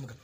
Mugabo.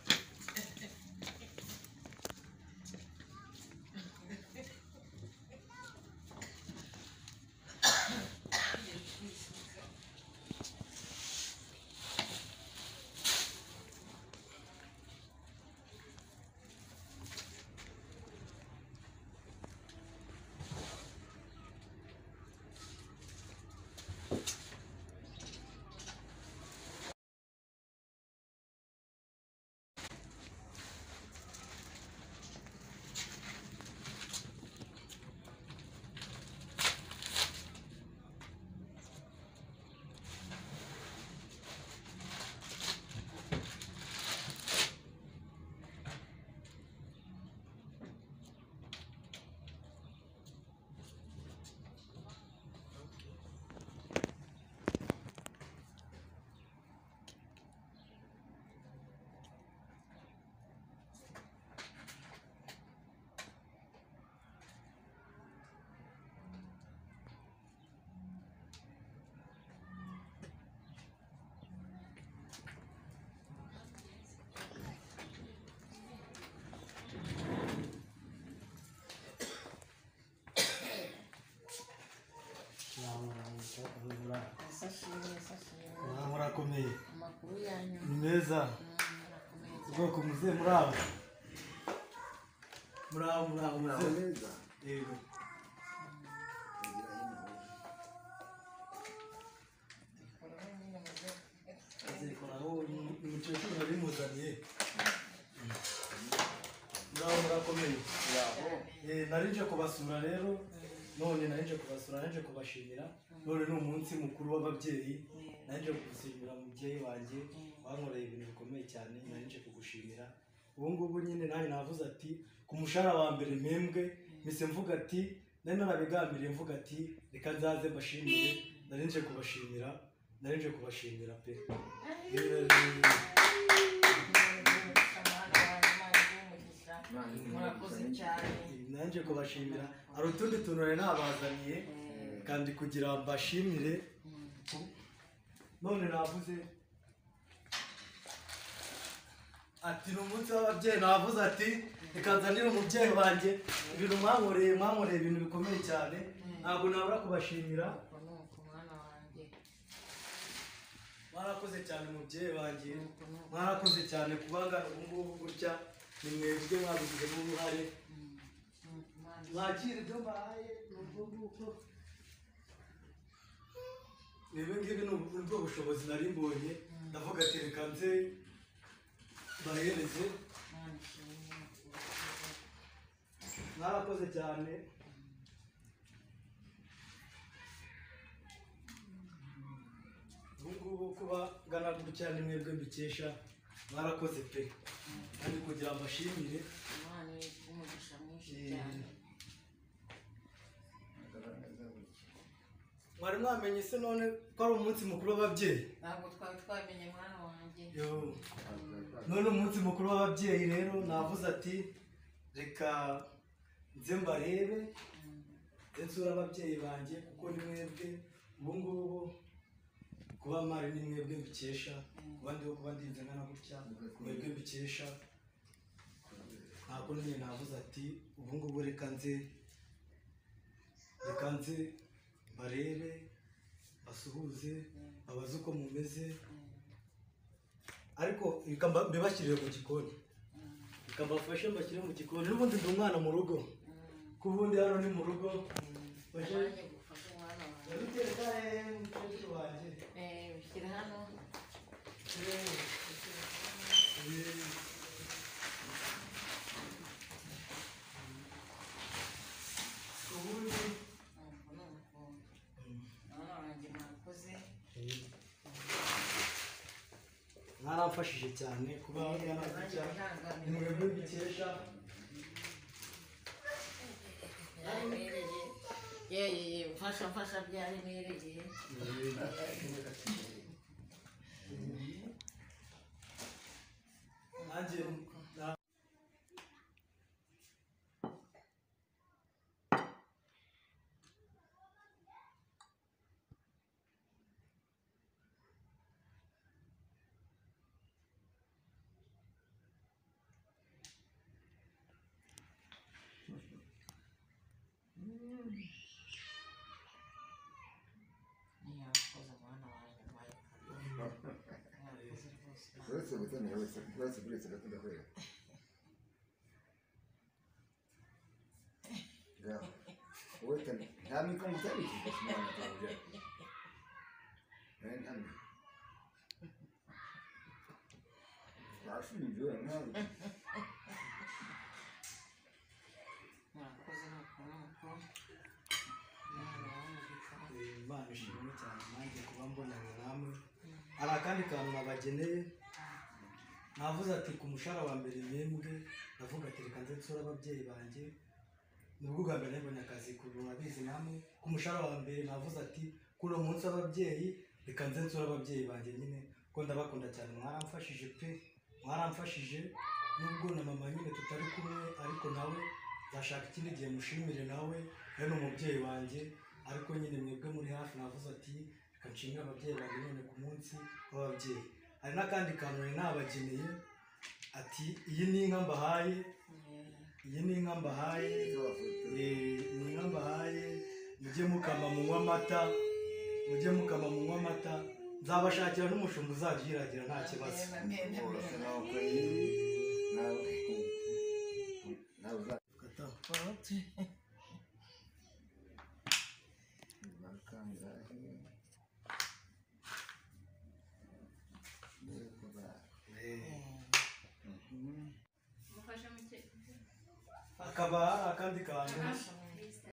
Murakomeye. Amakuru yanyu ni meza. Ubwoko muze murabo. Murabo murabo murabo neza. Yego. Azikoraho umukecuru nabimuzaniye. Murabo murakomeye. Nari nje kubasura rero. None nari nje kubasura, nari nje kubashimira. None ni umunsi mukuru w'ababyeyi. Nari nje kugushimira mubyeyi wanjye wankoreye ibintu bikomeye cyane. Nari nje kugushimira. Ubu ngubu nyine nanjye navuze ati ku mushahara wa mbere mpembwe mpise mvuga ati nari narabigambiriye mvuga ati reka nzaze mbashimire. Nari nje kubashimira, nari nje kubashimira pe. Murakoze cyane. Nanje kubashimira. Hari utundi tuntu nari nabazaniye kandi kugira mbashimire. None navuze ati ni umunsi w'ababyeyi, navuze ati reka nzanire umubyeyi wanjye ibintu mwankoreye, mwankoreye ibintu bikomeye cyane, ntabwo nabura kubashimira. Mwarakoze cyane umubyeyi wanjye, mwarakoze cyane kubangana ubu ngubu gutya, ni mwebwe mwabigizemo uruhare. Mwakira ibyo mbahaye ni ubwo nguko. Ibi ngibi ni ubwo bushobozi nari mbonye, ndavuga ati reka nze mbahereze. Mwarakoze cyane. Ubu ngubu kuba ngana gutya ni mwebwe mbikesha, mwarakoze pe. Kandi kugira mbashimire. Imana umugisha mwinshi cyane. Mwari mwamenye se none ko ari umunsi mukuru w'ababyeyi? Ntabwo twari twamenye mwana wanjye. None umunsi mukuru w'ababyeyi rero navuze ati reka nze mbarebe, nze nsure ababyeyi banjye kuko ni mwebwe ubu ngubu kuba mpari ni mwebwe mbikesha, kuba ndiho kuba ndinze ngana gutya mwebwe mbikesha. Ntabwo nyine navuze ati ubu ngubu reka nze, reka nze barebe, basuhuze, babaze uko mumeze. Ariko reka mbibashyirire mu gikoni, reka mbafashe mbashyire mu gikoni. N'ubundi ndi umwana mu rugo, ko ubundi hano ni mu rugo. Ndabitereka mukecuru wanjye. Bishyira hano. Ubundi mwaramfashije cyane kuba ni mwebwe mbikesha. Mfasha mfasha byaremereye. Nanjye Uretse gato ndakwereka. Ngaho. Wowe ntamika mutabikije sinabona tabujya. Ntamika. Bashinje nawe. Murakoze nuko. Imana ibahe umugisha. Imana ishimwe cyane nanjye kuba mbonanye namwe. Hari akandi kantu nabageneye, navuze ati ku mushahara wa mbere mpembwe, ndavuga ati reka nze nsure ababyeyi banjye. Nibwo bwa mbere nabonye akazi ku murabizi namwe. Ku mushahara wa mbere navuze ati kuri uwo munsi w'ababyeyi reka nze nsure ababyeyi banjye nyine, kuko ndabakunda cyane, mwaramfashije pe, mwaramfashije. Nubwo na mama nyine tutari kumwe, ariko nawe nzashaka ikindi gihe mushimire nawe, nawe ni umubyeyi wanjye, ariko nyine mwebwe muri hafi. Navuze ati reka nshimire ababyeyi banjye none ku munsi w'ababyeyi. Hari n'akandi kantu nari nabageneye, ati iyi ni inka mbahaye, iyi ni inka mbahaye, ni inka mbahaye, mujye mukama munywa amata, mujye mukama munywa amata, nzabashakira n'umushumba uzajya uyiragira nta kibazo. Amen, amen, Bose amen. nawe nawe nawe Kata. Forte. Bakangahe? Hakaba hari akandi kantu.